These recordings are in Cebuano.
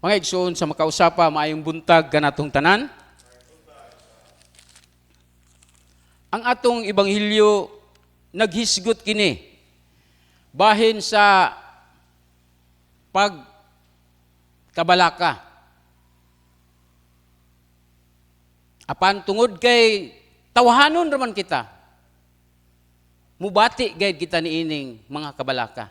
Mga igsoon sa makausapa, maayong buntag kanatong tanan. Ang atong ebanghelyo naghisgot kini bahin sa pagkabalaka. Apan tungod kay tawahanon raman kita, mubati gayud kita niining mga kabalaka.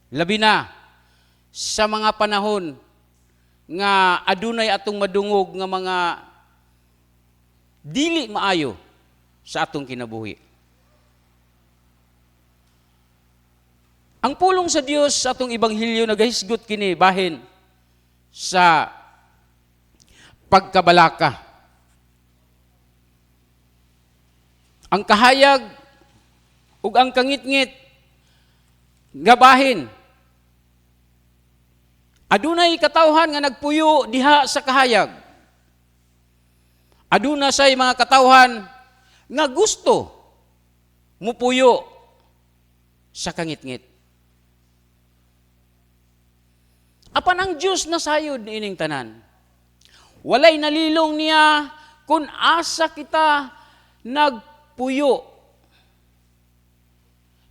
Labi na sa mga panahon nga adunay atong madungog nga mga dili maayo sa atong kinabuhi. Ang pulong sa Dios sa atong ebanghelyo nagahisgot kini bahin sa pagkabalaka. Ang kahayag ug ang kangitngit nga bahin adunay katawhan nga nagpuyo diha sa kahayag. Aduna say mga katawhan nga gusto mupuyo sa kangitngit. Apan ang Dios nasayod niining tanan. Walay nalilong niya kung asa kita nagpuyo.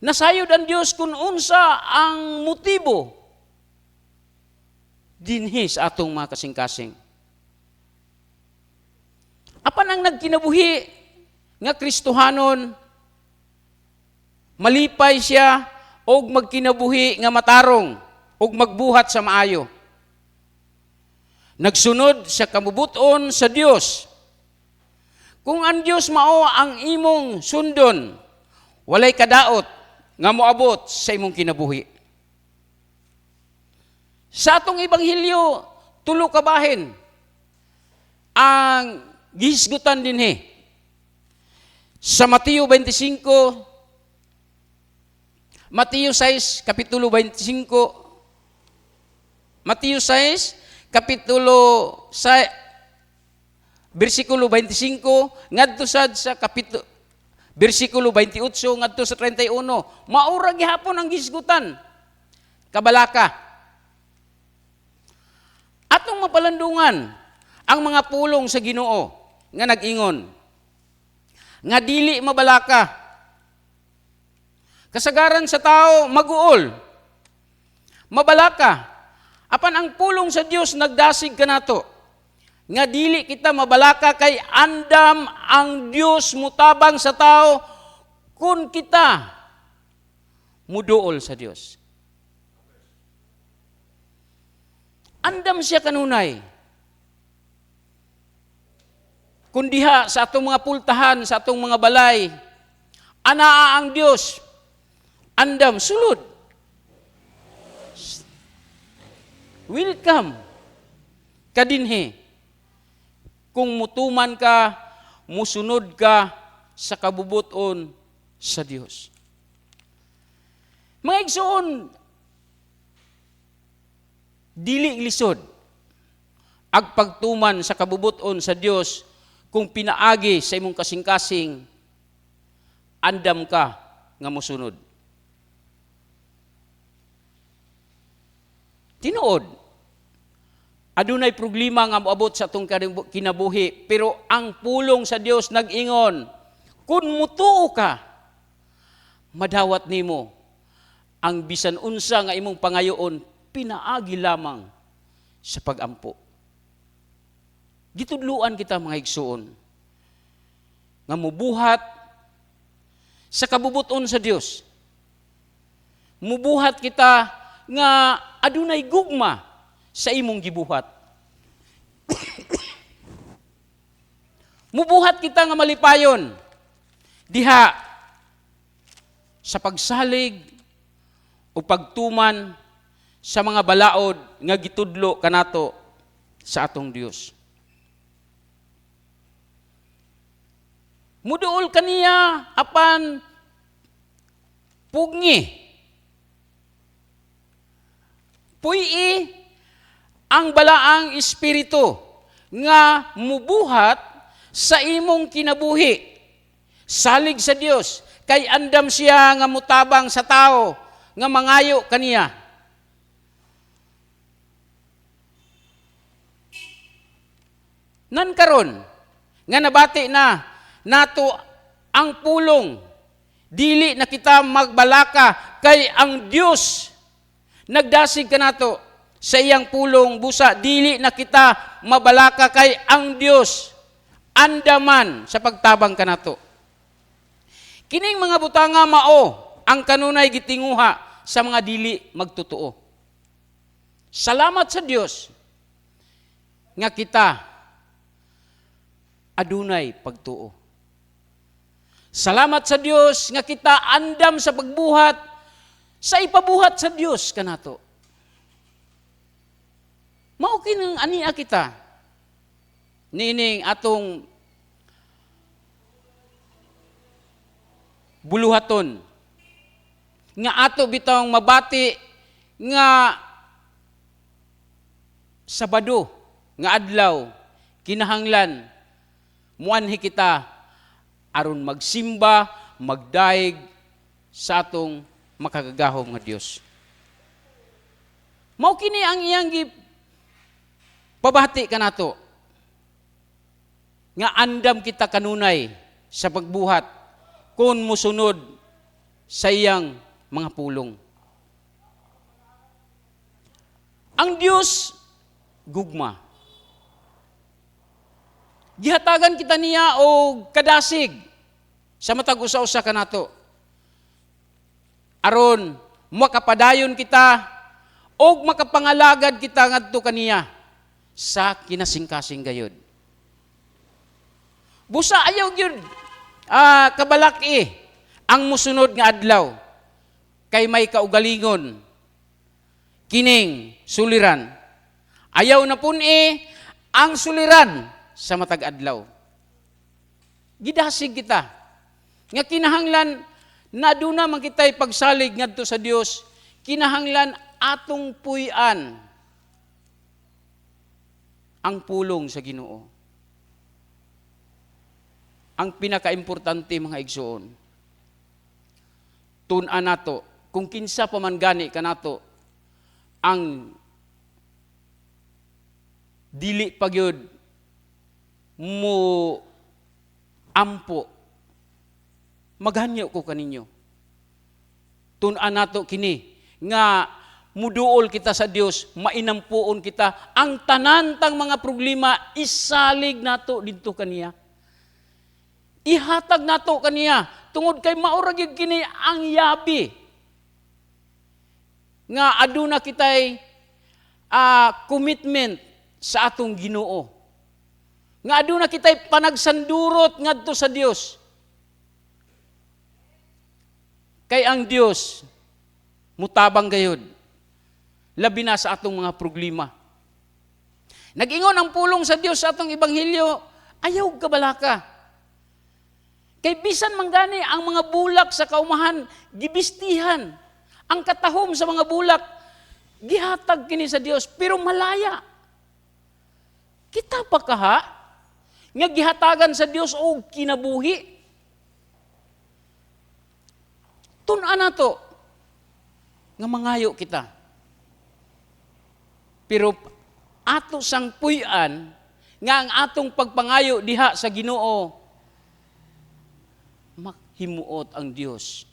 Nasayod ang Dios kung unsa ang motibo dinhi sa atong mga kasing-kasing. Apan ang nagkinabuhi nga Kristohanon, malipay siya og magkinabuhi nga matarong og magbuhat sa maayo. Nagsunod sa kamubuton sa Dios. Kung ang Dios mao ang imong sundon, walay kadaot nga moabot sa imong kinabuhi. Sa atong ebanghelyo, tulo ka bahin ang gihisgutan dinhi. Sa Mateo 25, Mateo 6, Kapitulo 25, Mateo 6, Kapitulo sa bersikulo 25 ngadto sad sa kapitulo bersikulo 28 ngadto sa 31. Maura gihapon ang gihisgutan. Kabalaka. Atong mapalandungan ang mga pulong sa Ginoo nga nag-ingon nga dili mabalaka. Kasagaran sa tao maguol, mabalaka. Apan ang pulong sa Dios nagdasig kanato nga dili kita mabalaka kay andam ang Dios mutabang sa tao kung kita muduol sa Dios. Andam siya kanunay. Kung diha sa atong mga pultahan, sa atong mga balay, anaa ang Dios, andam, sulod. Welcome kadinhi. Kung mutuman ka, musunod ka sa kabubuton sa Dios. Mga igsoon, dili lisod ag pagtuman sa kabubuton sa Dios kung pinaagi sa imong kasing-kasing andam ka nga mosunod. Tinuod, adunay problema nga moabot sa atong kinabuhi, pero ang pulong sa Dios nag-ingon, kung mutuo ka, madawat nimo ang bisan unsa nga imong pangayoon pinaagi lamang sa pagampo. Gitudluan kita, mga igsuon, nga mubuhat sa kabubuton sa Dios. Mubuhat kita nga adunay gugma sa imong gibuhat. Mubuhat kita nga malipayon diha sa pagsalig o pagtuman sa mga balaod nga gitudlo kanato sa atong Dios. Muduol kaniya apan pugngi. Puy-i ang balaang espiritu nga mubuhat sa imong kinabuhi. Salig sa Dios kay andam siya nga mutabang sa tao nga mangayo kaniya. Nan karon nga nabati na nato ang pulong, dili na kita magbalaka kay ang Dios nagdasig kanato sa iyang pulong. Busa dili na kita mabalaka kay ang Dios andaman sa pagtabang kanato. Kining mga butanga mao ang kanunay gitinguha sa mga dili magtotoo. Salamat sa Dios nga kita adunay pagtuo. Salamat sa Dios nga kita andam sa pagbuhat sa ipabuhat sa Dios kanato. Mao kining ania kita niining atong buluhaton nga ato bitawng mabati nga Sabado nga adlaw, kinahanglan muanhi kita aron magsimba, magdaig sa atong makagagahom nga Dios. Mao kini ang iyang pabati kanato nga andam kita kanunay sa pagbuhat kung musunod sa iyang mga pulong. Ang Dios gugma. Gihatagan kita niya og kadasig sa matag usa-usa kanato aron makapadayon kita og makapangalagad kita ngadto kaniya sa kinasingkasing gayod. Busa ayaw gyud kabalaki ang musunod nga adlaw kay may kaugalingon kining suliran. Ayaw na pun-i ang suliran sa matag adlaw. Gidasig kita nga kinahanglan na aduna man kitay pagsalig ngadto sa Dios, kinahanglan atong puy-an ang pulong sa Ginoo. Ang pinakaimportante, mga igsoon, tun-an nato kung kinsa pa man gani kanato ang dili pa gyud mo ampo, maghanyo ko kaninyo. Tun-an nato kini nga muduol kita sa Dios, mainampuon kita ang tanan tang mga problema, isalig nato didto kaniya. Ihatag nato kaniya tungod kay mao ra gyud kini ang yabi nga aduna kitay commitment sa atong Ginoo. Nga aduna kitay panagsandurot ngadto sa Dios. Kay ang Dios mutabang gayud labi na sa atong mga problema. Nag-ingon ang pulong sa Dios sa atong ebanghelyo, ayaw kabalaka. Kay bisan man gani ang mga bulak sa kaumahan gibistihan, ang katahom sa mga bulak gihatag kini sa Dios pero malaya. Kita pa kaha nga gihatagan sa Dios og kinabuhi. Tun-an nato nga mangayo kita. Pero ato sang puy-an nga ang atong pagpangayo diha sa Ginoo, mahimuot ang Dios.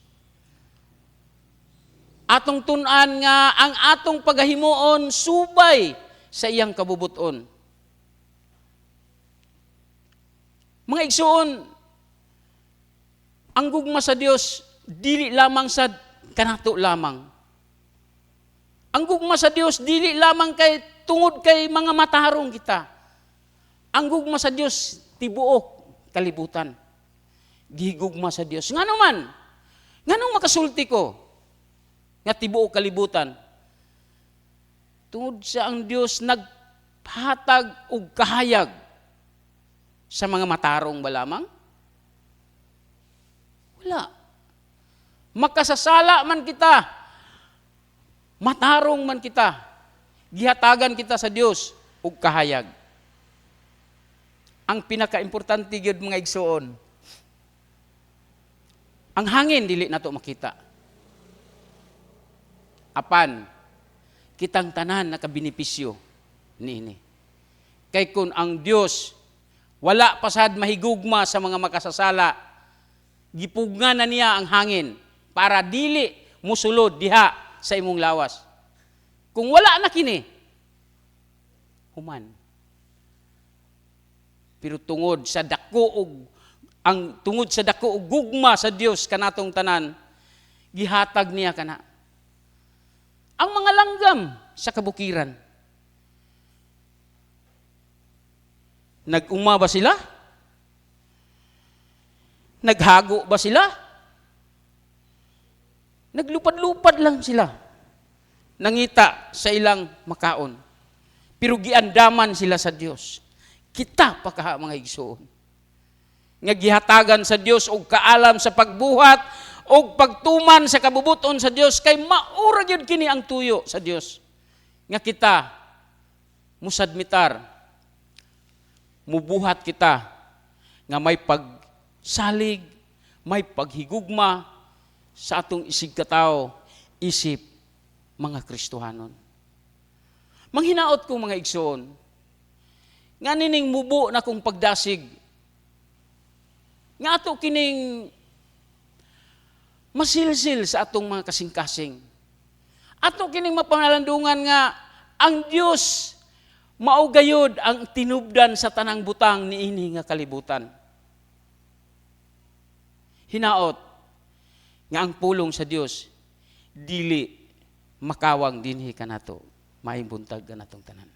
Atong tun-an nga ang atong pagahimuon subay sa iyang kabubuton. Mga igsoon, ang gugma sa Dios dili lamang sa kanato lamang. Ang gugma sa Dios dili lamang kay tungod kay mga matarong kita. Ang gugma sa Dios tibuok kalibutan. Gigugma sa Dios. Ngano man? Nganong makasulti ko nga tibuok kalibutan? Tungod sa ang Dios naghatag og kahayag sa mga matarong ba lamang? Wala. Makasasala man kita, matarong man kita, gihatagan kita sa Dios og kahayag. Ang pinakaimportante gyud, mga igsoon, ang hangin dili nato makita. Apan kitang tanan nakabenepisyo niini. Kay kun ang Dios Wala pa sad mahigugma sa mga makasasala, gipugngan na niya ang hangin para dili musulod diha sa imong lawas. Kung wala na kini, human. Pero tungod sa dako og gugma sa Dios kanatong tanan, gihatag niya kana. Ang mga langgam sa kabukiran, nag-uma ba sila? Naghago ba sila? Naglupad-lupad lang sila. Nangita sa ilang makaon. Pero giandaman sila sa Dios. Kita pa kaha, mga igsoon, nga gihatagan sa Dios og kaalam sa pagbuhat og pagtuman sa kabubuton sa Dios, kay maura gyud kini ang tuyo sa Dios. Nga kita musadmitar, mubuhat kita nga may pagsalig, may paghigugma sa atong isigkatao isip mga Kristohanon. Manghinaot ko, mga igsoon, nga nining mubo na kong pagdasig, nga ato kining masilsil sa atong mga kasing-kasing. Ato kining mapangalandungan nga ang Dios mao gayod ang tinubdan sa tanang butang niini nga kalibutan. Hinaot nga ang pulong sa Dios dili makawang dinhi kanato. Maayong buntag kanatong tanan.